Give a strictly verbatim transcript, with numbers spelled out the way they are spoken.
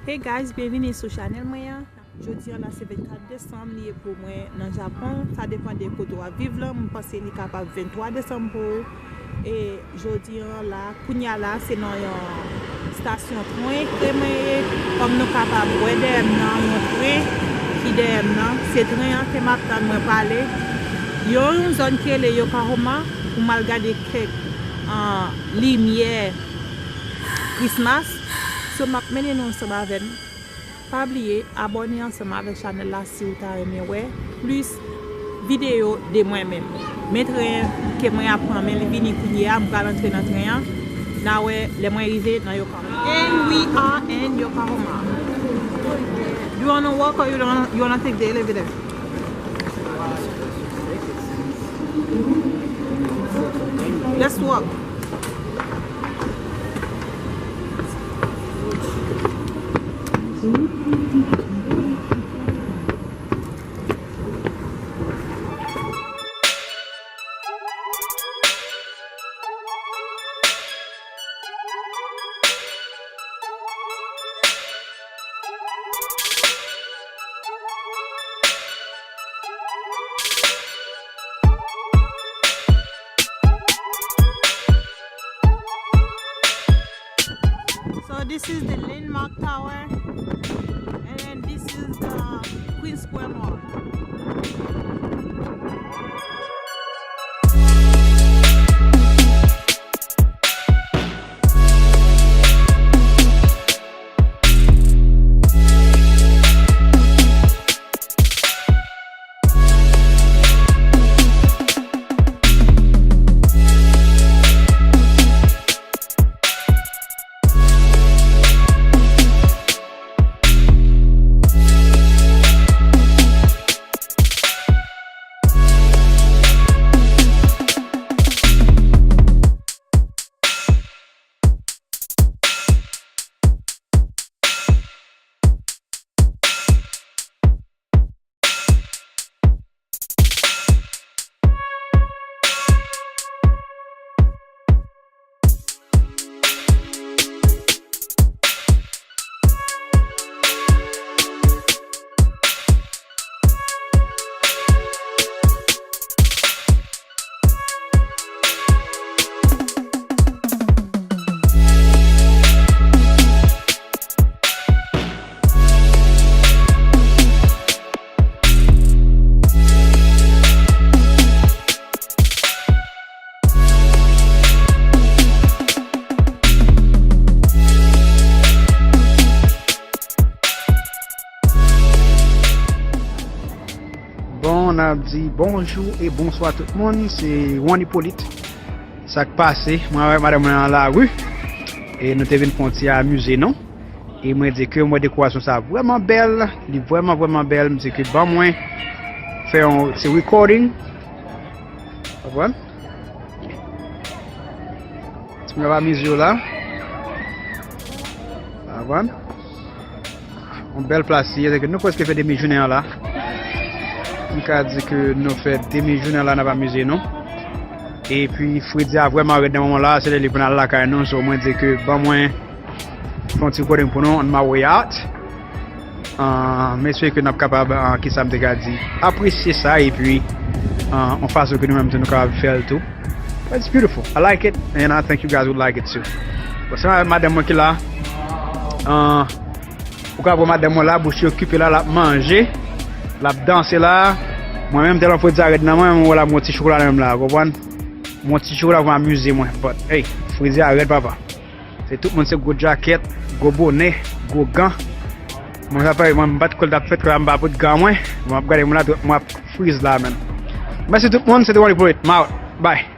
Hey guys, byenvini sou chanèl mwen an. Jodi an la se vennkat desanm li ye pou mwen nan Japon. Sa depann de kote w ap viv lan. Mwen panse li kapab venntwa desanm pou ou. E jodi an la, kounya la, se nan yon stasyon tren ke mwen ye. Kòm nou kapab wè dèyè m nan, yon tren ki dèyè m nan. Se tren an ke m ap tann mwen prale. Yo yon zòn ki rele Yokohama, pou m al gade kèk, ah, limyè Christmas. So, m ap mennen nou ansanm avè m. Pa bliye abòne ansanm avèk chanèl la si w ta renmen wè plis videyo de mwen menm. Men tren ke mwen ap pran, men li vini kounye a, m pral antre nan tren an. N a wè lè mwen rive nan Yokohama. And we are in Yokohama. You wanna walk or you don't, you wanna take the elevator? Let's walk. So this is the Landmark Tower, and then this is the Queen Square Mall. Bon, n ap di bonjou e bonswa tout moun. Se Juan Hyppolite. Sa k pase, mwen avèk madanm mwen nan lari. E nou te vin fè yon ti amize nou. E mwen di ke mwen dekorasyon sa vrèman bèl. Li vrèman, vrèman bèl. M di ke ban mwen fè yon ti recording. Konprann? Ti mwen ap amize yo la. Konprann? Yon bèl plas li ye, se ke nou prèske fè demi jounen an la. M ka di ke nou fè demi jounen an la, n ap amize nou. Epi fredi a vrèman rèd nan moman la, se lè li pou n al lakay nou, so mwen di ke ban mwen fè yon ti recording pou nou on my way out. Ah, m espere ke n ap kapab, ah, kisa m te ka di, apresye sa, epi, ah, yon fason ke nou menm tou nou kapab fè l tou. But it's beautiful. I like it, and I think you guys would like it too. Bon, se madanm mwen ki la. Ah, Ou ka wè madanm mwen la, bouch li okipe la, l ap manje, l ap danse la. Mwen menm, tèlman fredi a rèd nan mwen, mwen wè la, mwen ti chokola nan men m la, konprann? Mwen ti chokola pou m amize mwen. But, hey, fredi a rèd, papa. Se tout moun se gwo djakèt, gwo bonè, gwo gan. Mwen sa parèy, mwen m pa t kwè l t ap fèt, kwè m pa pot gan mwen. Mwen ap gade moun la, mwen ap friz la, menn. Mèsi tout moun, se te Wally Poet. M out. Bye.